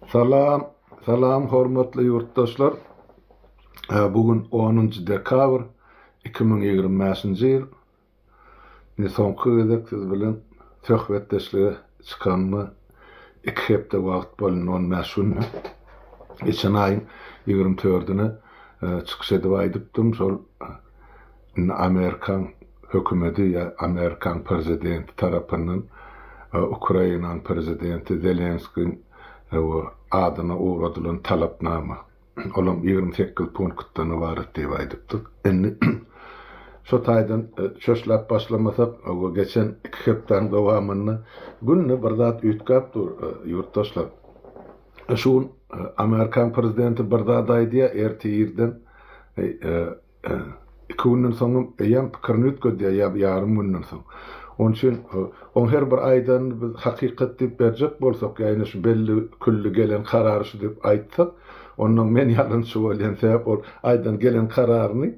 Salam, salam hormatly ýurtdaşlar. Bu gün 10-njy dekabr 2025-nji ýyl. Indi soňky gezek siz bilen söhbetdeşlige çykanyma iki hepde wagt boldy, indi on bäş gün. Geçen aýyň 24-üne çykyş edip aýdypdym, şol Indi Amerikaň hökümedi ýa Amerikaň prezidenti tarapyndan Ukrainanyň prezidenti Zelenskiň adyna ugradylan talapnama, olam 28 punktdan ybarat diýip aýdypdyk. Indi şo taýdan çöşläp başlamasak, geçen iki hepdäň dowamynda günde bir zat üýtgäp dur, ýurtdaşlar. Şu gün Amerikaň prezidenti bir zat aýdýar, ertir irden Iki günden soňam eýýäm pikirini üýtgedýär ýa ýarym günden soň. Onuň üçin oň her bir aýdanyny biz hakykat diýip berjek bolsak ýa ine şu belli külli gelen karary şu diýip aýtsak, ondan men ýalançy bolýan sebäp ol aýdan gelen kararyny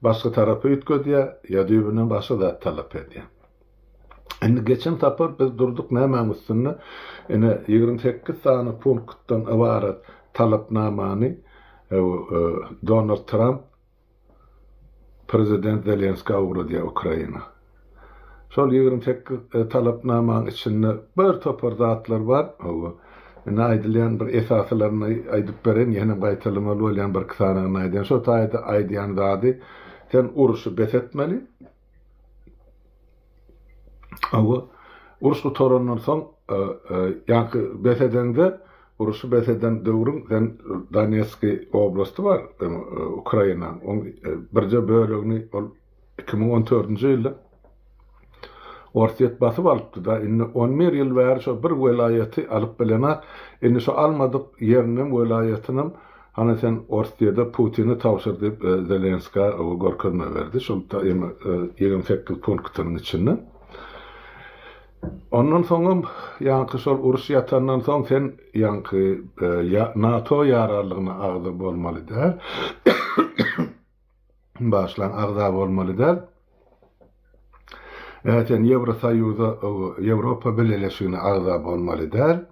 başga tarapa üýtgedýär ýa düýbünden başga zat talap edýär. Indi geçen sapar biz durduk nämäň üstünde? Ine 28 sany punktdan ybarat talapnamany Donald Tramp prezident Zelenskä ugradýar Ukraina. Şol 28 talapnamaň içinde bir topar zatlar bar. Indi aýdylýan bir esasylaryny aýdyp bereýin, ýene gaýtalamaly bolýan bir-iki sanyny aýdaýyn. Şo taýda aýdýan zady sen urşy bes etmeli. Hawa, uruş gutarandan soň, ýaňky bes edeňde, uruşy bes eden döwrüň sen Donetskiý oblasty bar, Ukrainanyň, oň birje bölegini ol 2014-nji ýylda Orsýet basyp alypdy-da, indi on bir ýyl bäri şo bir welaýaty alyp bilenak, indi şo almadyk ýerinem, welaýatynam Hany sen Orsýede Putini tabşyr diýip Zelenskä görkezme berdi şol 28 punktynyň içinde. Ondan soňam ýaňky şol uruş ýatandan soň sen ýaňky NATO ýararlygyna agza bolmaly däl. Başlan agza bolmaly däl. Sen Ýewrosoýuza, Ýewropa Bileleşigine agza bolmaly däl.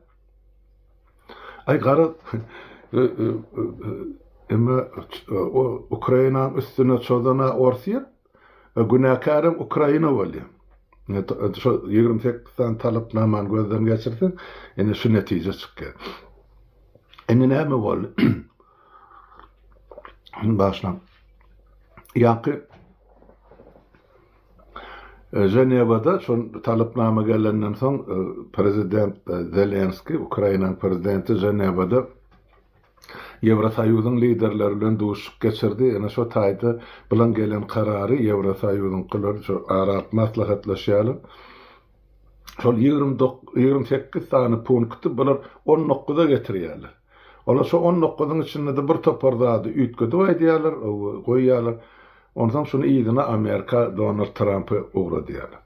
Aý garaz emma Ukrainanyň üstüne çozana Orsýet, günäkärem Ukraina bolýar. Şo 28 sany talapnamany gözden geçirseň, ine şu netije çykýar. Indi näme boldy? Başlaň. Ýaňky Ženewada şol talapnama gelenden soň prezident Zelenskiý, Ukrainanyň prezidenti Ženewada Ýewrosoýuzyň liderleri bilen duşuşyk geçirdi. Ine şo taýda bilen gelen karary Ýewrosoýuzyňkylar şo ara alyp maslahatlaşýarlar. Şol 28 sany punkty bular 19-a getirýärler. Olar şo on dokuzyň içinde-de bir topar zady üýtgedip aýdýarlar, goýýarlar. Onsoň şuny yzyna Amerika Donald Trampy ugradýarlar.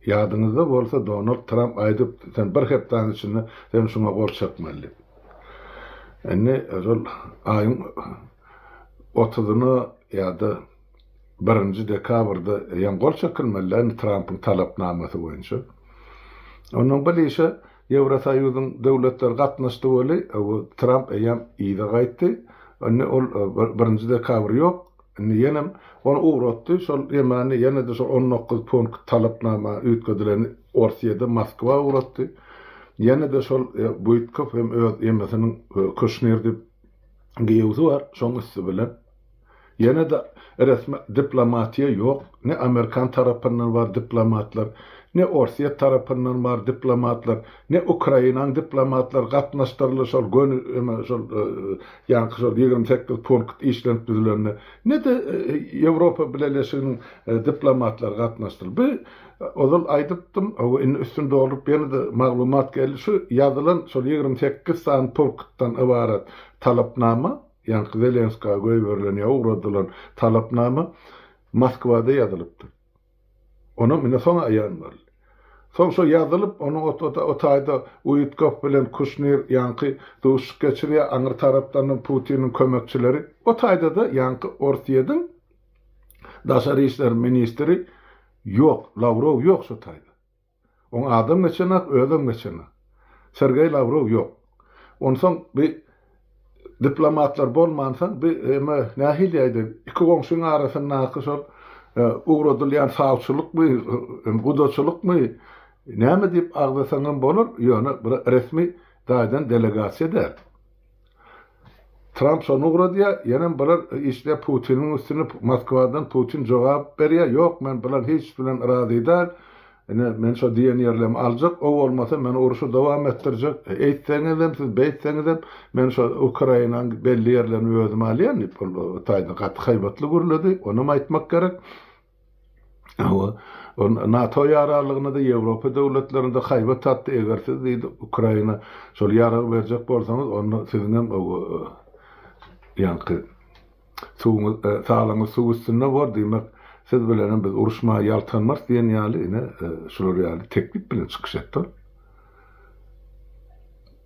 Ýadyňyzda bolsa Donald Tramp aýdypdy, sen bir hepdäniň içinde sen şuňa gol çekmeli diýip. Indi şol aýyň otuzyna ýa-da birinji dekabrda eýýäm gol çekilmeli-dä indi Trampyň talapnamasy boýunça. Onnoň bir işe Ýewrosoýuzyň döwletleri gatnaşdy weli, Tramp eýýäm yza gaýtdy. Indi ol birinji dekabr ýok. Indi ýenem ony ugratdy. Şol ýemany ýene-de şol 19 punkt talapnama üýtgedileni Orsýede Moskwa ugratdy. Ýene-de şol Buýtkow hem öz ýemesiniň Kuşnir diýip giýewsi bar, şoň üsti bilen. Ýene-de resmi diplomatiýa ýok, ne amerikan tarapyndan bar diplomatlar, ne orsýet tarapyndan bar diplomatlar, ne Ukrainaň diplomatlary gatnaşdyryldy şol göni eme şol ýaňky şol 28 punkt işlenip düzülende, ne-de Ýewropa Bileleşiginiň diplomatlary gatnaşdyryldy. Bu ozal aýdypdym, hawa indi üstüni dolduryp ýene-de maglumat geldi, şu ýazylan şol 28 sany punktdan ybarat talapnama, Ýaňky Zelenskä goýberilen ýa ugradylan talapnama Moskwada ýazylypdyr. Onam ine soň aýan boldy. Soň şo ýazylyp, onuň o taýda Uitkoff bilen Kuşnir ýaňky duşuşyk geçirýär, aňry tarapdanam Putiniň kömekçileri. O taýda-da ýaňky Orsýediň daşary işler ministri ýok, Lawrow ýok şo taýda. Oň adam geçenak, özem geçenak. Sergeý Lawrow ýok. Onsoň bi diplomatlar bolmansoň bi eme nähili aýdaýyn, iki goňşyň arasyndaky şol ugradylýan sawçylykmy, gudaçylykmy, näme diýip agzasaňam bolar, ýöne bir resmi taýdan delegasiýa däl. Tramp şony ugradýar, ýenem bular işleýär Putiniň üstüne, Moskwadan Putin jogap berýär, ýok men bular hiç bilen razy däl, ine men şo diýen ýerlerimi aljak, o bolmasa men urşy dowam etdirjek, eýtseňizem siz beýtseňizem men şo Ukrainanyň belli ýerlerini özüm alýan diýip ol taýda gaty haýbatly gürledi, onam aýtmak gerek. Hawa, ol NATO ýararlygyna-da, Ýewropa döwletlerine-de haýbat atdy, eger siz diýdi, Ukraina şol ýaragy berjek bolsaňyz, onda siziňem ýaňky suwuňyz, salaňyz suw üstünde bor, diýmek, siz bilenem biz uruşmaga ýaltanmarys diýen ýaly, ine, şular ýaly teklip bilen çykyş etdi ol.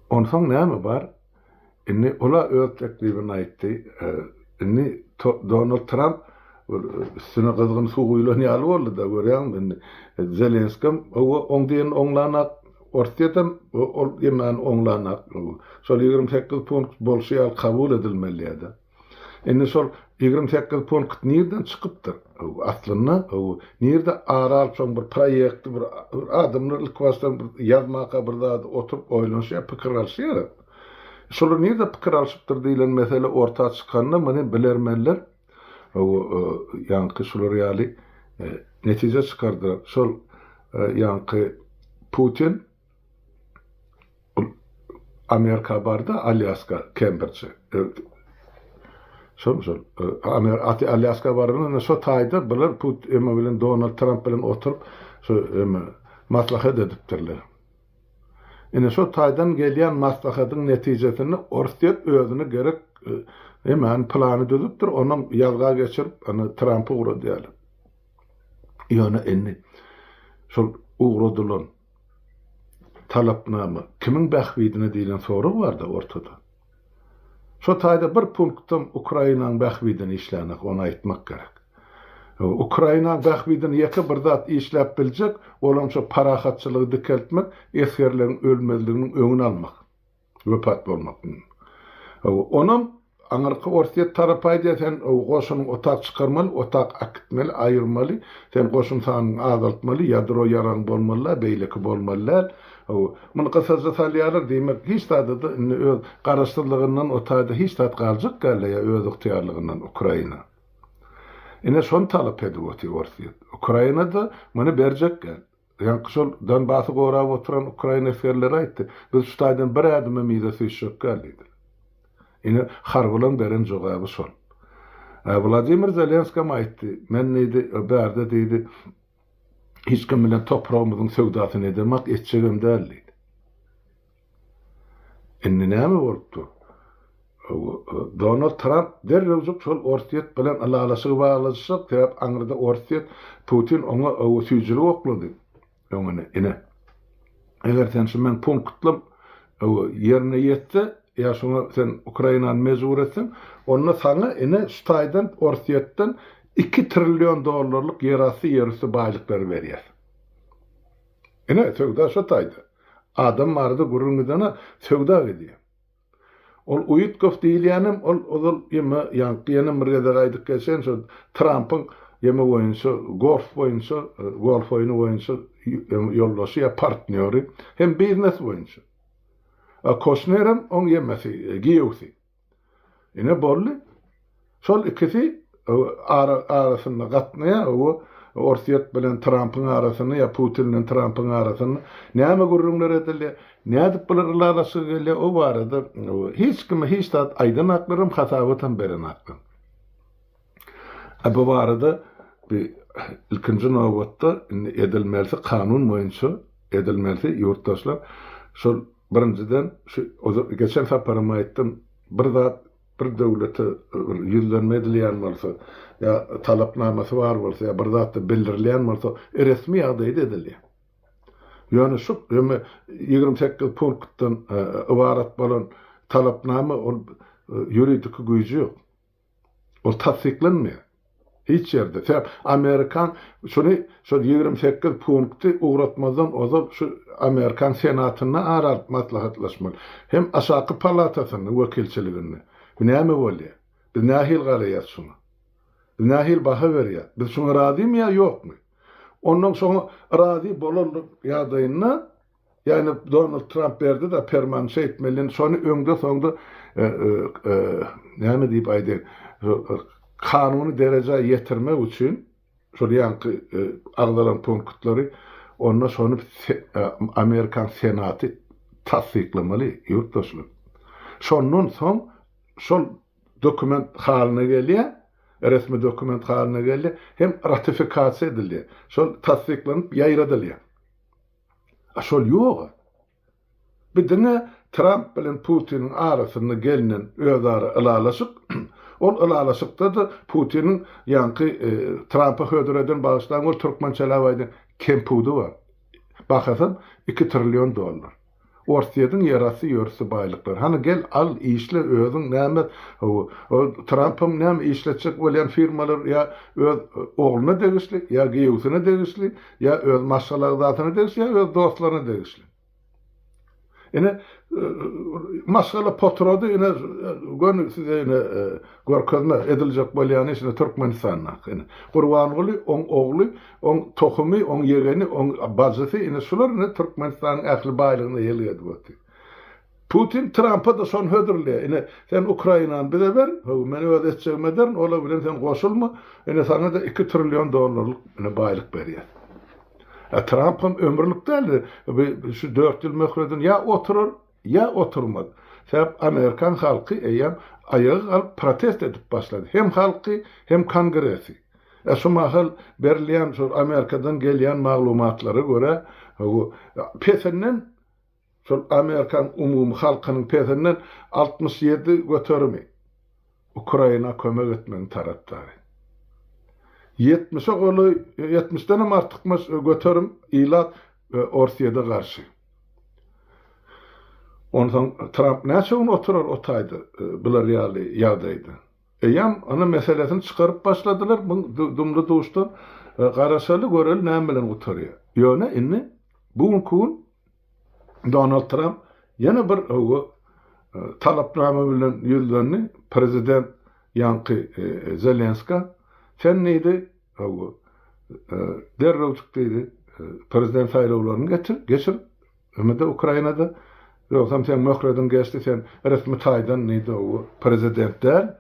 Onsoň näme bar? Indi ol-a öz teklibini aýtdy. Indi Donald Tramp bir üstüne gyzgyn suw guýlan ýaly boldy-da, görýäňmi indi. Zelenskem hawa oň diýenini oňlanak, Orsýetem ol ýemäni oňlanak. Şol 28 punkt bolşy ýaly kabul edilmeli ýa-da. Indi şol 28 punkt nirden çykypdyr? Aslynda nirde ara alyp şoň bir proýekti bir adamlar ilki başdan bir ýazmaka bir zady oturyp oýlanşýar, pikir alyşýar. Şolar nirde pikir alyşypdyr diýlen mesele orta çykanda muny bilermenler ýaňky şular ýaly netije çykardylar. Şol ýaňky Putin Ol Amerika bardy, Alýaska, Kembrije. Şol şol. Amer aty Alýaska baranda şo taýda bular Put eme bilen Donald Tramp bilen oturyp şo eme maslahat edipdirler. Ine şo taýdan gelýän maslahatyň netijesinde Orsýet özüne gerek emäni plany düzüpdir, onam ýazga geçirip ana Trampy ugradýarlar. Ýöne indi şol ugradylan Talapnama kimiň bähbidine diýlen sorag barda ortada. Şo taýda bir punktam Ukrainaň bähbidine işlänok, ony aýtmak gerek. Ukrainaň bähbidine ýeke bir zat işläp biljek, olam şo parahatçylygy dikeltmek, esgerleriň ölmezliginiň öňüni almak. Wepat bolmak. Onam aňyrky Orsýet tarapy aýdýar, sen goşunyň otak çykarmaly, otak äkitmeli, aýyrmaly, sen goşun sanyňy azaltmaly, ýadro ýaragyň bolmaly däl, beýleki bolmaly däl. Muny gysaja salýarlar, diýmek, hiç zada-da indi öz garaşsyzlygyndan o taýda hiç zat galjak däl-de ýa özygtyýarlygyndan Ukraina. Ine şony talap edip otyr Orsýet. Ukraina-da muny berjek däl. Ýaňky şol Donbasy gorap oturan ukrain esgerleri aýtdy, Biz şu taýdan bir ädimem yza süýşjek däl diýdiler. Ine, harbylaryň beren jogaby şol. Wladimir Zelenskam aýtdy, Men diýdi, bärde diýdi, hiç kim bilen topragymyzyň söwdasyny edemak, etjegem däl diýdi. Indi näme bolup dur? Donald Tramp derrewjik şol Orsýet bilen ylalaşygy baglaşjak, sebäp aňyrda Orsýet, Putin oňa süýjülik oklady öňüne, ine, eger sen şu meň punktlam ýerine ýetse, ýa şoňa sen Ukrainany mejbur etseň, onda saňa ine şu taýdan Orsýetden iki trillion dollarlyk ýerasty, ýerüsti baýlyklary berýäs. Ine, söwda şo taýda. Adam barada gürrüň gidene söwda gidýär. Ol Uitkow diýilýänem ol ozal ýeme ýaňky ýene bir gezek aýdyp geçen şo Trampyň ýeme boýunça golf boýunça golf oýny boýunça ýoldaşy ýa partnýory hem biznes boýunça. A Koşnerem oň ýemesi giýewsi. Ine boldy. Şol ikisi ara arasynda gatnaýar, o Orsýet bilen Trampyň arasynda ýa Putin bilen Trampyň arasynda näme gürrüňler edilýär, nädip bular ylalaşyga gelýär, o barada hiç kime hiç zat aýdanaklaram, hasabatam berenaklar. A bu barada bir ilkinji nobatda indi edilmelisi kanun boýunça edilmelisi ýurtdaşlar şol Birinjiden, şu ozal geçen saparam aýtdym, bir zat bir döwlete bir ýüzlenme edilýän bolsa, ýa talapnamasy bar bolsa, ýa bir zatda bildirilýän bolsa, resmi ýagdaýda edilýär. Ýöne şu ýöne 28 punktdan ybarat bolan talapnama ol ýuridiki güýji ýok. Ol tassyklanmaýar. Hiç ýerde. Sebäp Amerikan şuny şol 28 punkty ugratmazdan ozal şu Amerikan Senatynda ara alyp maslahatlaşmaly. Hem aşaky palatasynda wekilçiliginde. Bu näme bolýar? Biz nähili garaýas şuňa? Biz nähili baha berýäs? Biz şuňa razymy ýa ýokmy? Ondan şoňa razy bolanlyk ýagdaýynda Ýagny Donald Tramp berdi-de permany şeýtmeli, indi şony öňde-soňda näme diýip aýdaýyn, kanuny derejä ýetirmek üçin şol ýaňky agzalan punktlary onda şony Amerikan Senaty tassyklamaly ýurtdaşlar. Şondan soň şol dokument halyna gelýär, resmi dokument halyna gelýär hem ratifikasiýa edilýär. Şol tassyklanyp ýaýradylýar. A şol ýoga. Bu diňe Tramp bilen Putiniň arasynda gelnen özara ylalaşyk. Ol ylalaşykda-da Putiniň ýaňky Trampa hödür eden bagyşlaň ol türkmençeläp aýdýan kempudy bar. Bahasam iki trillion dollar. Orsýetiň ýerasty ýörüsti baýlyklary. Hany gel al işle özüň näme hawa ol Trampam näme işletjek bolýan firmalar ýa öz ogluna degişli ýa giýewsine degişli ýa öz maşgala agzasyna degişli ýa öz dostlaryna degişli. Ine maşgala potrady ine göni size ine görkezme ediljek bolýan iş ine Türkmenistandaky ine. Gurbanguly oň ogly oň tohumy oň ýegeni oň bajysy ine şular ine Türkmenistanyň ähli baýlygyna ýelgi edip otyr. Putin Trampa-da şony hödürleýär ine sen Ukrainany bize ber how men öz etjegimi ederin olar bilen sen goşulma ine saňa-da iki trillion dollarlyk ine baýlyk berýäs. Ä Trampam ömürlik däldi. Bu şu 4 ýyl möhledini ýa oturar, ýa oturmaz. Sebäp amerikan halky eýýäm aýaga galyp protest edip başlady. Hem halky, hem kongresi. Ä şu mahal berilýän şol Amerikadan gelýän maglumatlara görä, pesinden Şol Amerikan umumy halkynyň pesinden 67 göterimi Ukraina kömek etmegiň tarapdary. Ýetmişe golaý, ýetmişdenem artykmaç göterim ilat Orsýede garşy. Onsoň Tramp näçe gün oturar o taýda bular ýaly ýagdaýda? Eýýäm ana meselesini çykaryp başladylar bu dumly-duşdan. Garaşaly göreli näme bilen gutarýar. Ýöne indi bu günki gün Donald Tramp ýene bir öwgi talapnama bilen ýüzlendi prezident ýaňky Zelenskä. Sen diýdi, öwgi derrewjik diýdi, prezident saýlawlaryny geçir, geçir Hemede Ukrainada. Ýogsam seň möhlediň geçdi, sen resmi taýdan diýdi, öwgi prezident däl.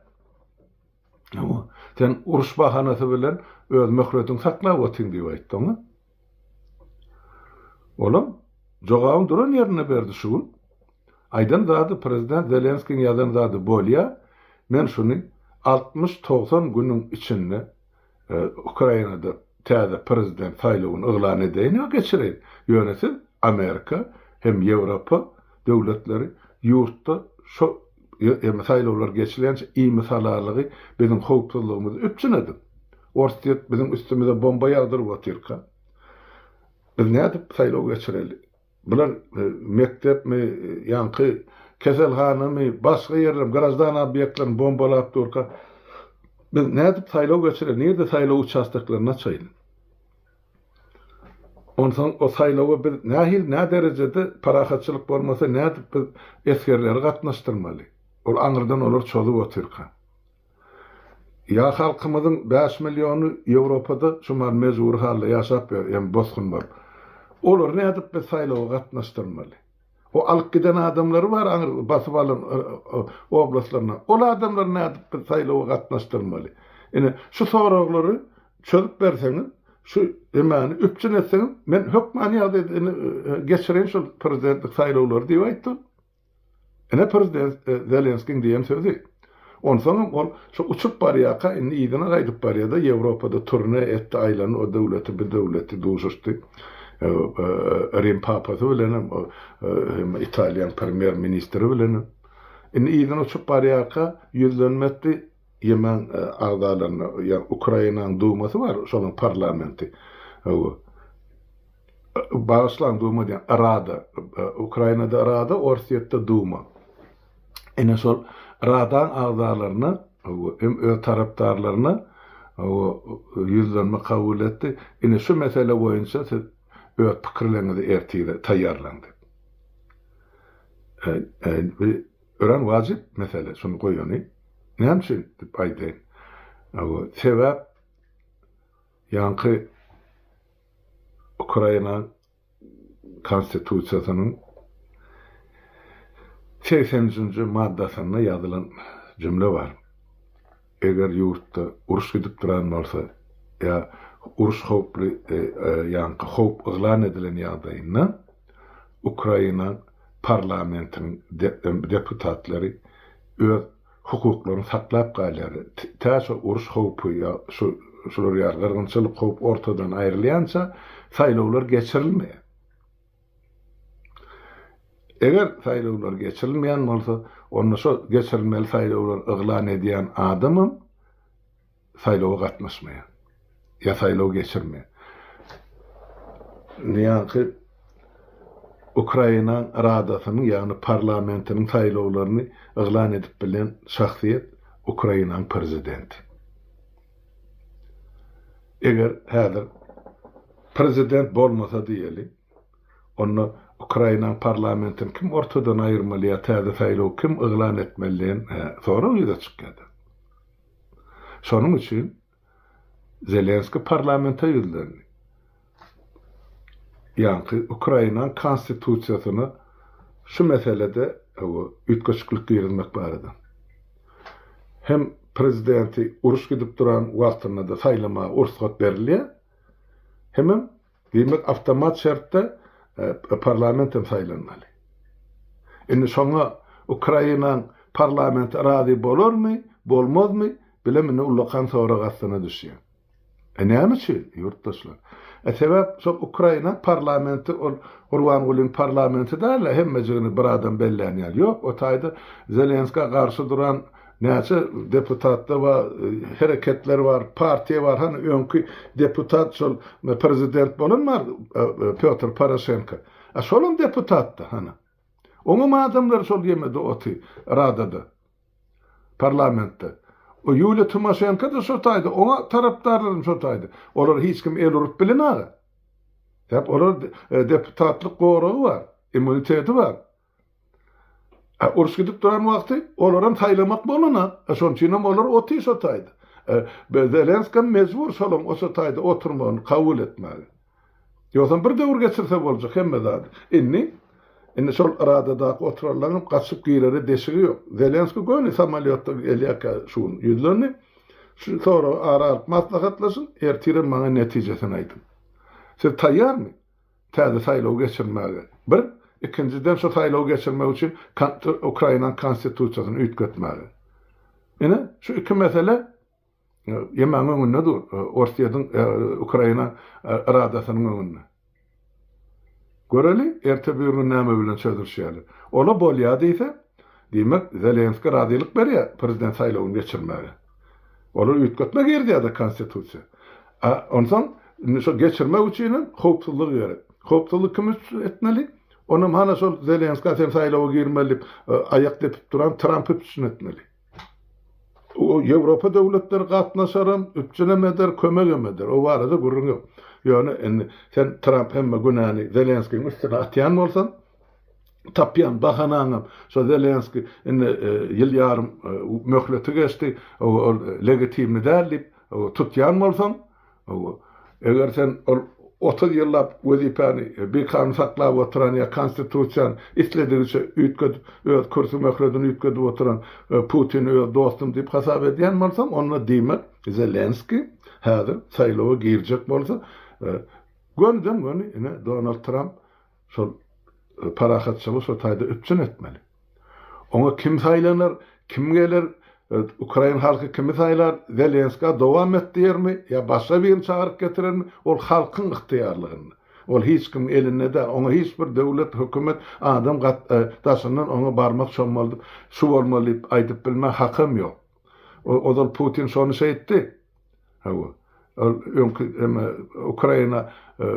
Sen uruş bahanasy bilen öz möhletiňi saklap otyň diýip aýtdy oňa. Olam jogabyny duran ýerinde berdi şu gün. Aýdan zady prezident Zelenskiň ýazan zady bolýa, men şuny 60-90 günüň içinde Ukrainada täze prezident saýlawyny yglan edeýin we geçireýin. Ýöne siz Amerika hem Ýewropa döwletleri ýurtda şo saýlawlar geçilýänçä imisalalygy biziň howpsuzlygymyzy üpjün ediň. Orsýet biziň üstümize bomba ýagdyryp otyrka, biz nädip saýlaw geçireli? Bular mekdepmi, ýaňky keselhanamy, başga ýerlermi, graždan obýektlerini bombalap durka, biz nädip saýlaw geçireli, nirede saýlaw uçastoklaryny açaýyn? Onsoň o saýlawa biz nähili, nä derejede parahatçylyk bolmasa nädip biz esgerleri gatnaşdyrmaly? Ol aňyrdan olar çozup otyrka. Ýa halkymyzyň bäş milliony Ýewropada şu mahal mejbury halda ýaşap ýör, hem bosgun bolup. Olary nädip biz saýlawa gatnaşdyrmaly? O alyp giden adamlary bar aňyr basyp alan oblastlaryndan. Ol adamlary nädip biz saýlawa gatnaşdyrmaly? Ine, şu soraglary çözüp berseňiz, şu emäni üpjün etseňiz, men hökmany ýagdaýda ine geçireýin şol prezidentlik saýlawlary diýip aýtdy. Ine prezident Zelenskiň diýen sözi. Onsoňam ol şu uçup barýarka indi yzyna gaýdyp barýar-da Ýewropada turne etdi aýlandy o döwleti bu döwleti duşuşdy. Rim papasy bilenem hem Italiýaň premýer ministri bilenem. Indi yzyna uçup barýarka ýüzlenme etdi Ýemen agzalaryna ýa Ukrainanyň dumasy bar şonuň parlamenti. Bagyşlaň Duma diýen Rada. Ukrainada Rada, Orsýetde Duma. Ine şol Radaň agzalaryna hem öz tarapdarlaryna. Ýüzlenme kabul etdi. Ine şu mesele boýunça siz öz pikirleriňizi ertire taýýarlaň diýip. Bu örän wajyp mesele, şuny goýany. Näme üçin diýip aýdaýyn. Sebäp ýaňky Ukraina Konstitusiýasynyň 83-nji maddasynda ýazylan jümle bar. Eger ýurtda uruş gidip duran bolsa ýa uruş howply ýaňky howp yglan edilen ýagdaýynda Ukraina parlamentiniň deputatlary öz hukuklaryny saklap galýar. Tä şo uruş howpy ýa şu şular ýaly gyrgynçylyk howp ortadan aýrylýança saýlawlar geçirilmeýär. Eger saýlawlar geçirilmeýän bolsa, onda şo geçirilmeli saýlawlary yglan edýän adamam saýlawa gatnaşmaýar. Ýa saýlaw geçirmeýär. Indi ýaňky Ukrainaň Radasynyň, ýagny parlamentiniň saýlawlaryny yglan edip bilen şahsyýet Ukrainaň prezidenti. Eger häzir prezident bolmasa diýeli, onda Ukrainaň parlamentini kim ortadan aýyrmaly ýa täze saýlaw kim yglan etmeli diýen sorag ýüze çykýar-da. Şonuň üçin Zelenskiý parlamente ýüzlendi. Ýaňky Ukrainanyň konstitusiýasyna şu meselede üýtgeşiklik girizmek barada. Hem prezidenti uruş gidip duran wagtynda-da saýlamaga ursgat berilýär, hemem Diýmek, awtomat şertde parlament hem saýlanmaly. Indi şoňa Ukrainaň parlamenti razy bolarmy, bolmazmy, bilem indi ullakan sorag astyna düşýär. E näme üçin, ýurtdaşlar? E sebäp şol Ukrainaň parlamenti ol Gurbangulyň parlamenti däl-de, hemmejigini bir adam bellän ýaly. Ýok, o taýda Zelenskä garşy duran Näçe deputatda bar, hereketler bar, partiýa bar, hany öňki deputat şol prezident bolan bar Pýotr Poroşenko. A şolam deputatda hany. Oňam adamlary şol ýemede oty Radada. Parlamentde. O Ýuliýa Timoşenko-da şo taýda, oňa tarapdarlaram şo taýda. Olara hiç kim el urup bilenaga. Sebäp olar deputatlyk goragy bar, immuniteti bar. A uruş gidip duran wagty olaram saýlamak bolana. A şonuň üçinem olar otyr şo taýda. Zelenskam mejbur şolaň oşo taýda oturmagyny kabul etmäge. Ýogsam bir döwür geçirse boljak hemme zady. Indi indi şol Radadaky oturanlaryňam gaçyp girere deşigi ýok. Zelenskiý göni samolýotda gelýärkä şu gün ýüzlendi. Şu soragy ara alyp maslahatlaşyň, ertirem maňa netijesini aýdyň. Siz taýýarmy? Täze saýlaw geçirmäge. Bir, ikinjiden şu saýlawy geçirmek üçin Ukrainanyň konstitusiýasyny üýtgetmäge. Ine, şu iki mesele ýemäň öňünde dur, Orsýetiň Ukraina Radasynyň öňünde. Göreli, erte-birgün näme bilen çözülişýärler. Ola bolýar diýse, diýmek, Zelenskiý razylyk berýär prezident saýlawyny geçirmäge. Olar üýtgetme girizýär-de konstitusiýa. A onsoň indi şo geçirmek üçin hem howpsuzlyk gerek. Howpsuzlyk kim üpjün etmeli? Onam hana şol Zelenskä sen saýlawa girmeli diýip aýak depip duran Tramp üpjün etmeli. O Ýewropa döwletleri gatnaşaram, üpjünem eder, kömegem eder. O barada gürrüň ýok. Ýöne indi sen Tramp hemme günäni Zelenskiň üstüne atýan bolsaň, tapýan bahanaňam şo Zelenskiý indi ýyl ýarym möhleti geçdi, ol legitimli däl diýip tutýan bolsaň, eger sen ol 30 ýyllap wezipäni bikanun saklap oturan ýa konstitusiýany isledigiçe üýtgedip, öz kürsi möhletini üýtgedip oturan Putini öz dostum diýip hasap edýän bolsaň, onda diýmek Zelenskiý häzir saýlawa girjek bolsa, gönüden-göni ine Donald Tramp Şol parahatçylygy şo taýda üpjün etmeli. Oňa kim saýlanar, kim geler, ukrain halky kimi saýlar, Zelenskä dowam et diýermi ýa başga birini çagyryp getirermi, ol halkyň ygtyýarlygynda. Ol hiç kimiň elinde däl. Oňa hiç bir döwlet, hökümet, adam daşyndan oňa barmak çommaldyp, şu bolmaly diýip aýdyp bilme hakam ýok. Ozal Putin şony şeýtdi. Hawa. Ol öňki eme Ukraina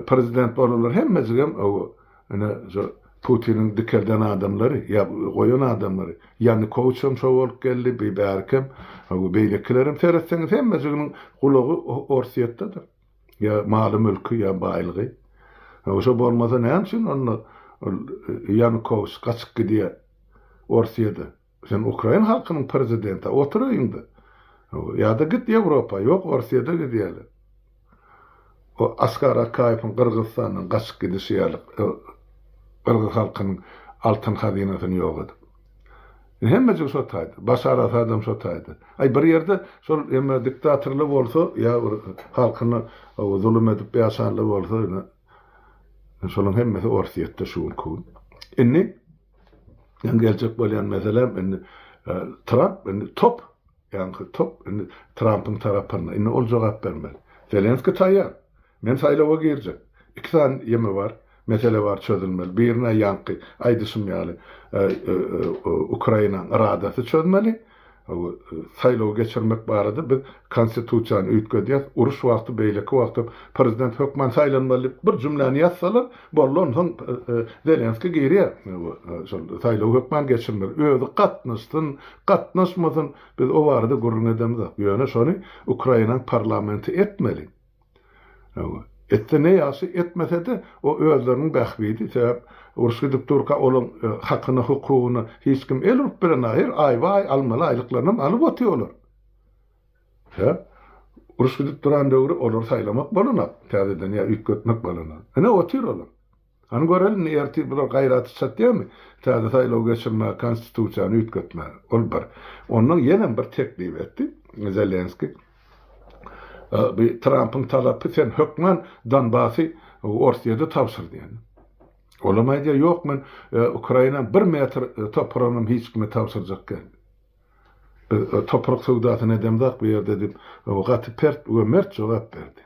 prezident bolanlar hemmejigem hawa. Ine şu. Putiniň dikelden adamlary ýa goýan adamlary. Ýanukowiçem şo bolup geldi, bi bärikem, beýlekilerem seretseňiz hemmejiginiň gulagy Orsýetdedir. Ýa maly-mülki, ýa baýlygy. Şo bolmasa näme üçin onda ol Ýanukowiç gaçyp gidýär Orsýede? Sen ukrain halkynyň prezidenti, otur öýüňde. Ýa-da git Ýewropa, ýok Orsýede gidýärler. O Askar Akaýewiň Gyrgyzystandan gaçyp gidişi ýaly gyrgyz halkynyň altyn hazynasyny ýok edip. Indi hemmejik şo taýda. Başar Asadam şo taýda. Aý bir ýerde şol emme diktatorly bolsa ýa bir halkyna zulum edip ýaşanly bolsa ine şolaň hemmesi Orsýetde şu günki gün. Indi men geljek bolýan meselem indi Tramp indi top ýaňky top indi Trampyň tarapynda. Indi ol jogap bermeli. Zelenski taýýar. Men saýlawa girjek. Iki sany ýeme bar, mesele bar çözülmeli. Birine ýaňky aýdyşym ýaly Ukrainanyň Radasy çözmeli. Saýlawy geçirmek barada biz konstitusiýany üýtgedýäs. Uruş wagty, beýleki wagtam prezident hökman saýlanmaly diýip bir jümläni ýazsalar, boldy onsoň Zelenskiý girýär. Şol saýlawy hökman geçirmeli. Özi gatnaşsyn, gatnaşmasyn biz o barada gürrüň edemzok. Ýöne şony Ukrainanyň parlamenti etmeli. Hawa. Etse ne ýagşy, etmese-de o özleriniň bähbidi. Sebäp uruş gidip durka olaň hakyna, hukugyna hiç kim el urup bilenok. Her aýba-aý almaly aýlyklarynam alyp otyr olar. Sebäp uruş gidip duran döwri olary saýlamak bolanok, täzeden ýa üýtgetmek bolanok. Ine otyr olar. Hany göreli indi ertir bular gaýraty çatýarmy täze saýlaw geçirmäge, konstitusiýany üýtgetmäge. Ol bir. Ondan ýenem bir teklip etdi Zelenskiý. Bu Trampyň talapy sen hökman Donbasy Orsýede tabşyr diýen. Olam aýdýar ýok men Ukrainanyň bir metr topragynam hiç kime tabşyrjak däl. Biz toprak söwdasyny edemzok bu ýerde diýip gaty pert we mert jogap berdi.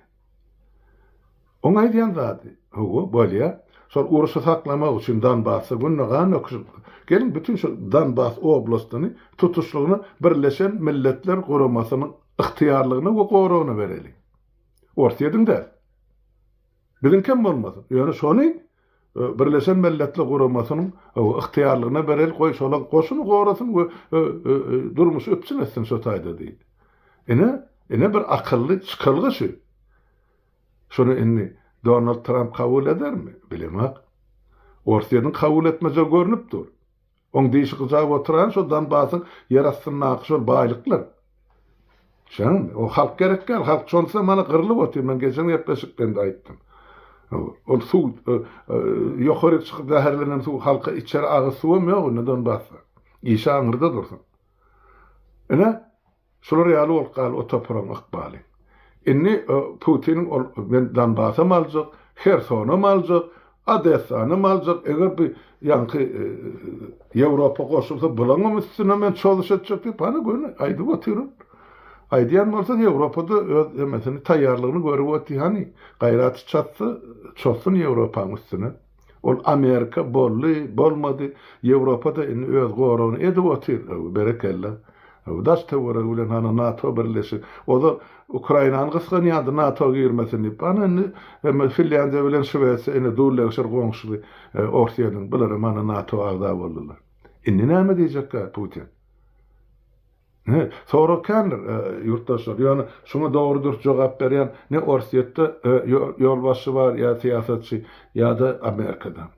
Oň aýdýan zady, hawa, bolýa. Şol urşy saklamak üçin Donbasda günde gan döküşip, geliň bütin şu Donbas oblastyny tutuşlygyna Birleşen Milletler Guramasynyň ygtyýarlygyna we goragyna bereliň. Orsýediň däl. Biziňkem bolmasyn. Ýöne şony Birleşen Milletler Guramasynyň ygtyýarlygyna bereli, goý şolar goşuny gorasyn we durmuşy üpjün etsin şo taýda diýdi. Ine, ine bir akylly çykalga şu. Şuny indi Donald Tramp kabul edermi? Bilemok. Orsýetiň kabul etmejegi görnüp dur. Oň dişi gyjap oturan şo Donbasyň ýer astyndaky şol baýlyklar. Düşýäňmi? O halk gerek däl. Halk şonsuz mana gyrlyp otyr. Men geçen gepleşikde-de aýtdym. Ol suw ýokaryk çykyp zäherlenen suw halka içer agyz suwam ýok indi Donbasda. Işi aňyrda dursun. Ine, Şular ýaly bolup galdy o topragyň ykbaly. Indi Putiniň ol men Donbasam aljak, Hersonam aljak, Odessanam aljak, eger bu ýaňky Ýewropa goşulsa bulaňam üstüne men çozuş etjek diýip hany göni aýdyp otyr ol. Aýdýan bolsa Ýewropada öz hemmesini taýýarlygyny görüp otyr hany gaýraty çatsa çozsun Ýewropaň üstüne. Ol Amerika boldy, bolmady, Ýewropa-da indi öz goragyny edip otyr, berekella. Daş töweregi bilen hany NATO birleşik. Ozal Ukrainany gysganýardy NATO girmesin diýip. Hany indi Finlýandiýa bilen Şwesiýa indi dul-legşir goňşusy Orsýetiň. Bular hem hany NATO agza boldular. Indi näme diýjekkä Putin? Ine, sorag kändir, ýurtdaşlar. Ýöne şuňa dogry-dürs jogap berýän ne Orsýetde ýolbaşçy bar ýa syýasatçy, ýa-da Amerikada.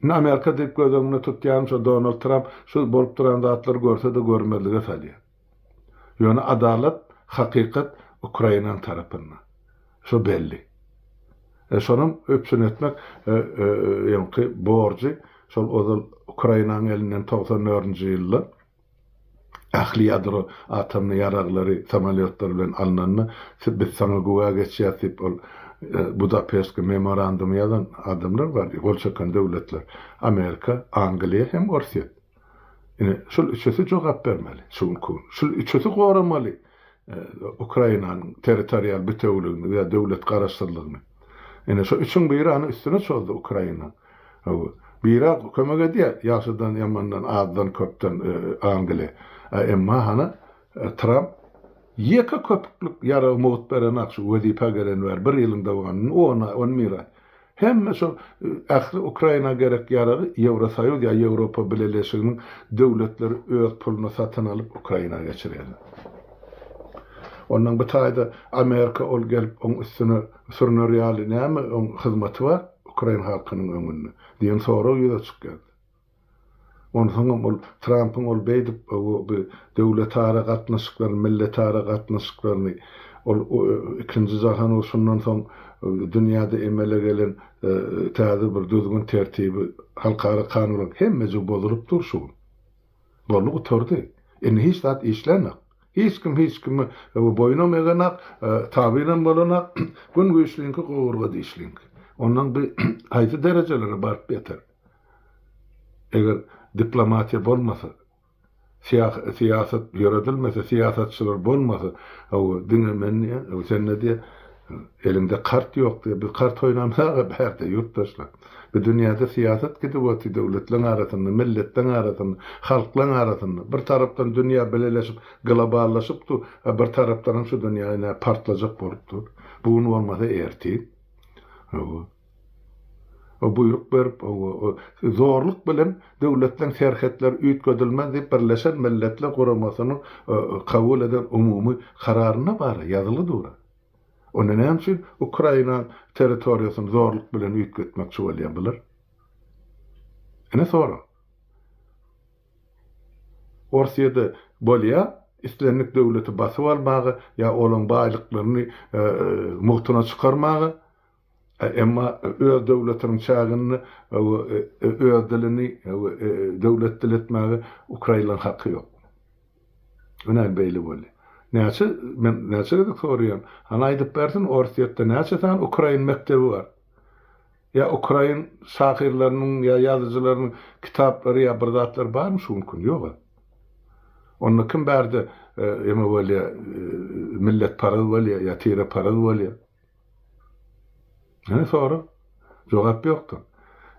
Indi Amerika diýip göz öňünde tutýanym şo Donald Tramp şu bolup duran zatlary görse-de görmezlige salýar. Ýöne adalat, hakykat Ukrainanyň tarapynda. Şo belli. E, şonam üpjün etmek ýaňky borjy şol ozal Ukrainanyň elinden 94-nji ýylda ähli ýadro atomly ýaraglary samolýotlar bilen alnanda biz saňa güwä geçýäs diýip ol Budapeştki memorandumy ýazan adamlar bardy, gol çeken döwletler. Amerika, Angliýa hem Orsýet. Ine, şul üçüsi jogap bermeli şu günki gün. Şul üçüsi goramaly Ukrainanyň territorial bitewüligini we döwlet garaşsyzlygyny. Ine, şu üçüň biri hany üstüne çozdy Ukraina. Hawa. Biri kömek edýär, ýagşydan, ýamandan, azdan, köpden Angliýa. Emma hany Tramp ýeke köpüklik ýaragy mugt berenak şu wezipä gelen bäri bir ýylyň dowamynda, on aý, on bir aý. Hemme şol ähli Ukraina gerek ýaragy Ýewrosoýuz ýa Ýewropa Bileleşiginiň döwletleri öz puluna satyn alyp Ukraina geçirýärler. Ondan bu taýda Amerika ol gelip oň üstüne sürüner ýaly näme oň hyzmaty bar ukrain halkynyň öňünde diýen sorag ýüze çykýar. Onsoňam ol Trampyň ol beýdip bu döwletara gatnaşyklaryny, milletara gatnaşyklaryny ol ikinji jahan urşundan soň dünýäde emele gelen täze bir düzgün tertibi, halkara kanunlaryň hemmejigi bozulyp dur şu gün. Boldy gutardy. Indi hiç zat işlänok. Hiç kim hiç kime boýunam egenak, tabynam bolanak, gün güýçliňki gowurga dişliňki. Ondan bu haýsy derejelere baryp ýeter? Eger diplomatiýa bolmasa, syýasat ýöredilmese, syýasatçylar bolmasa, hawa, diňe men diýýän, hawa, sende diýýär, eliňde kart ýok diýýär, biz kart oýnamzag-a bärde, ýurtdaşlar. Bu dünýäde syýasat gidip otyr döwletleň arasynda, milletleň arasynda, halklaň arasynda. Bir tarapdan dünýä bileleşip, globallaşyp dur, a bir tarapdanam şu dünýä ine partlajak bolup dur. Bu gün bolmasa ertir. Hawa. O buýruk berip, zorluk bilen döwletleň serhetleri üýtgedilmez diýip Birleşen Milletler Guramasynyň kabul eden umumy kararynda bar, ýazylgy dur. Onda näme üçin Ukrainaň territoriýasyny zorluk bilen üýtgetmekçi bolýar bular? Ine sorag. Orsýede bolýar, islendik döwleti basyp almaga ýa olaň baýlyklaryny mugtuna çykarmaga, Emma öz döwletiniň çäginde öz dilini döwlet dili etmäge ukrainlaryň haky ýok. Ine beýle boldy. Näçe men näçe gezek soraýan, hany aýdyp bersin Orsýetde näçe sany ukrain mekdebi bar? Ýa ukrain şahyrlarynyň ýa ýazyjylarynyň kitaplary ýa bir zatlary barmy şu günki gün? Ýog-a. Onda kim bärde eme bolýa milletparaz bolýa ýa tireparaz bolýa? Ine sorag. Jogap ýokdur.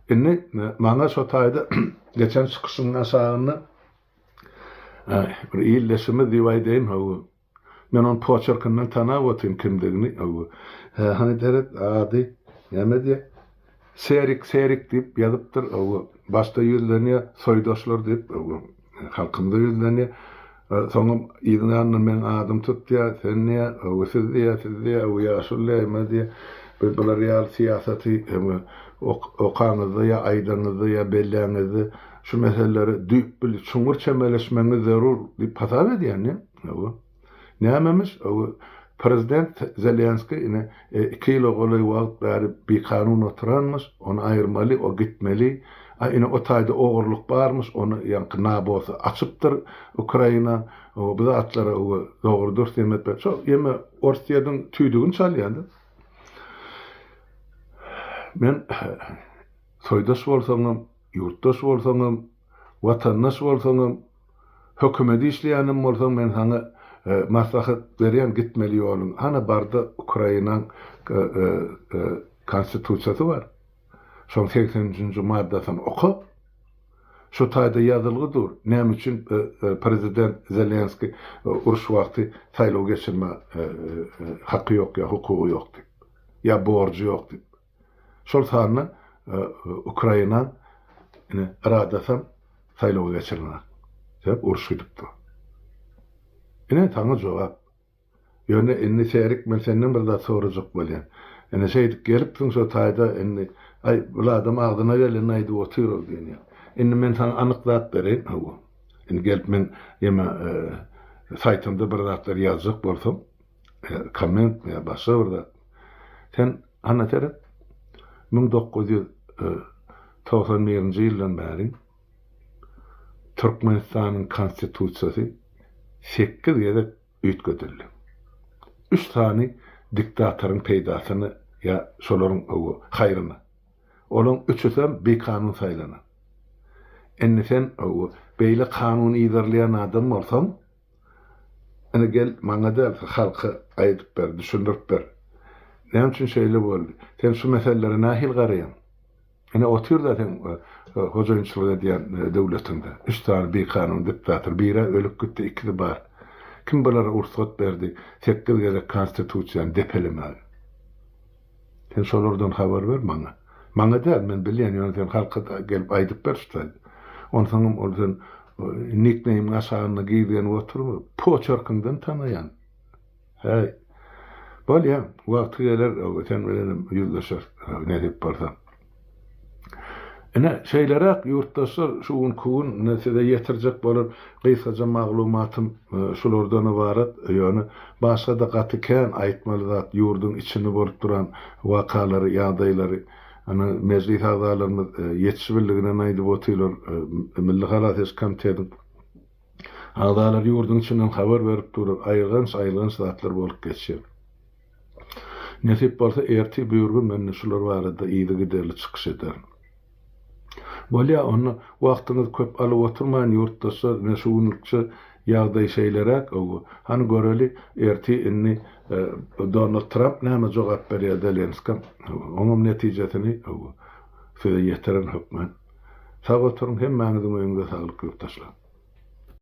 Indi maňa şo taýda geçen çykyşymyň aşagynda bir ildeşimiz diýip aýdaýyn, hawa. Men onuň poçerkinden tanap otyryn kimdigini, hawa. Hany seret, ady näme diýýär? Serik, Serik diýip ýazypdyr, hawa. Başda ýüzlenýär, soýdaşlar diýip, hawa. Halkymyza ýüzlenýär. Soňam yzyň ýanyndan meň adym tutýar, sen diýýär, öwgi siz diýýär, siz diýýär, öwgi ýaşuly diýýär, eme diýýär. Biz bular ýaly syýasaty eme okaňyzda ýa aýdaňyzda ýa belläňizde şu meselelere düýpli, çuňňur çemeleşmegiňiz zerur diýip hasap edýän diýýär. Hawa. Nämemiş, prezident Zelenskiý ine iki ýyla golaý wagt bäri bikanun oturanmyş, ony aýyrmaly, o gitmeli. A ine o taýda ogurlyk barmyş, ony ýaňky nabosy açypdyr Ukraina. Bu zatlara dogry dürs ýeme etmek. Şo ýeme Orsýetiň tüýdügini çalýar-da. Men soýdaş bolsaňam, ýurtdaş bolsaňam, watandaş bolsaňam, Hökümede işleýänem bolsaň men saňa maslahat berýän gitmeli ýoluň hana barda Ukrainaň konstitusiýasy bar. Şoň 83-nji maddasyny oka. Şo taýda ýazylgy dur. Näme üçin prezident Zelenskiý uruş wagty saýlaw geçirme haky ýok ýa hukugy ýok diýip. Ýa borjy ýok diýip. Şol sanda Ukraina ine yradasam saýlawy geçirmek. Sebäp uruş gidip dur. Ine saňa jogap. Ýöne indi Serik men senden bir zat sorajak bolýan. Ine şeýdip gelipsiň şo taýda indi aý bul adam agzyna gelenini aýdyp otyr-ow diýen ýaly. Indi men saňa anyk zat bereýin hawa. Indi gelip men ýeme saýtymda bir zatlar ýazjak bolsam kommentmi ýa başga bir zat. Sen Ana seret, 1991-nji ýyldan bäri Türkmenistanyň Konstitusiýasy sekiz gezek üýtgedildi. Üç sany diktatoryň peýdasyna ýa şolaryň haýryna. Olaň üçüsem bikanun saýlanan. Indi sen beýle kanuny yzarlaýan adam bolsaň, Ine gel, maňa däl, halka aýdyp ber, düşündirip ber. Näme üçin şeýle boldy? Sen şu meselelere nähili garaýaň? Ine otyr-da seň hojaýynçylyk edýän döwletiňde. Üç sany bikanun diktator, bir-ä ölüp gitdi, ikisi bar. Kim bulara rugsat berdi sekiz gezek konstitusiýany depelemäge? Sen şolardan habar ber maňa. Maňa däl, men bilýän, ýöne sen halka gelip aýdyp ber şu taýda. Onsoňam ol sen nikneýmiň aşagynda gizlenip oturma, poçerkiňden tanaýan. Häý. Bolýa, wagty geler, sen bilenem ýüzleşeris, nesip bolsa. Ine, şeýleräk, ýurtdaşlar, şu günki gün ine size ýetirjek bolan gysgaja maglumatym şulardan ybarat. Ýöne başga-da gaty kän aýtmaly zat, ýurduň içinde bolup duran wakalary, ýagdaýlary, ine, mejlis agzalarymyz ýetişibildiginden aýdyp otyrlar, Milli halas ediş komitetiň agzalary ýurduň içinden habar berip durlar, aýylganç-aýylganç zatlar bolup geçýär. Nesip bolsa ertir böwürgün mende şular barada yzygiderli çykyş ederin. Bolýa onda wagtyňyzy köp alyp oturmaýyn ýurtdaşlar ine şu günlükçe ýagdaý şeýleräk ow hany göreli ertir indi Donald Tramp näme jogap berýär Zelenskä oňam netijesini ow size ýetirin hökman. Sag oturyň hemmäňiziň öýüňize saglyk ýurtdaşlar.